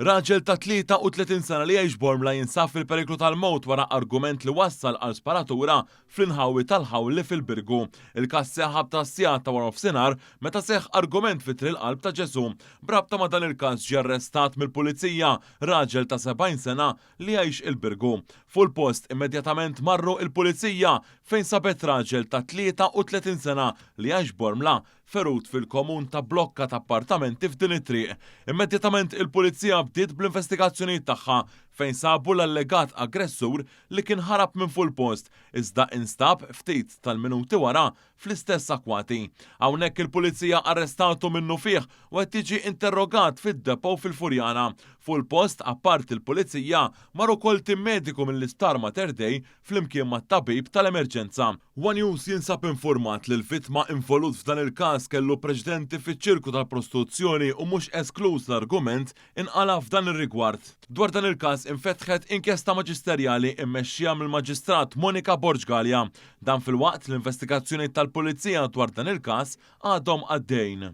Raġel ta' 33 sena li jgħix Bormla jinsab fil-periklu tal-mewt wara argument li wassal għal sparatura fl-inħawi tal-Ħawli fil-Birgu. Il-każ seħħ ħabta s-siegħa ta' waranofsinhar meta seħħ argument fi Triq il-Qalb ta' Ġesù. B'rabta ma' dan il-każ ġie arrestat mill-Pulizija raġel ta' 70 sena li jgħix il-Birgu. Fuq il-post immedjatament marru il-Pulizija fejn sabet raġel ta' 33 sena li jgħix Bormla ferut fil-komun ta' blokka ta' appartamenti f'din it-triq. Immedjatament il-Pulizija bdiet bl-investigazzjonijiet tagħha fejn sabu l-allegat aggressur li kien ħarab minn fuq il-post iżda instab ftit tal-minuti wara fl-istess akkwati. Hawnhekk il-Pulizija arrestatu minnufih u qed jiġi interrogat fid-depot fil-Furjana. Fuq il-post apparti l-Pulizija mar ukoll tim mediku mill-Isptar Mater Dei flimkien mat-tabib tal-emerġenza. One News jinsab infurmat li l-vittma involut f'dan il-każ kellu preċedenti fiċ-ċirku tal-prostituzzjoni u mhux eskluż l-argument inqala' f'dan ir-rigward. Dwar dan il-każ infetħet inkjesta maġisterjali mmexxija mill-Maġistrat Monica Borg Galea. Dan filwaqt l-investigazzjonijiet tal-Pulizija dwar dan il-każ għadhom għaddejjin.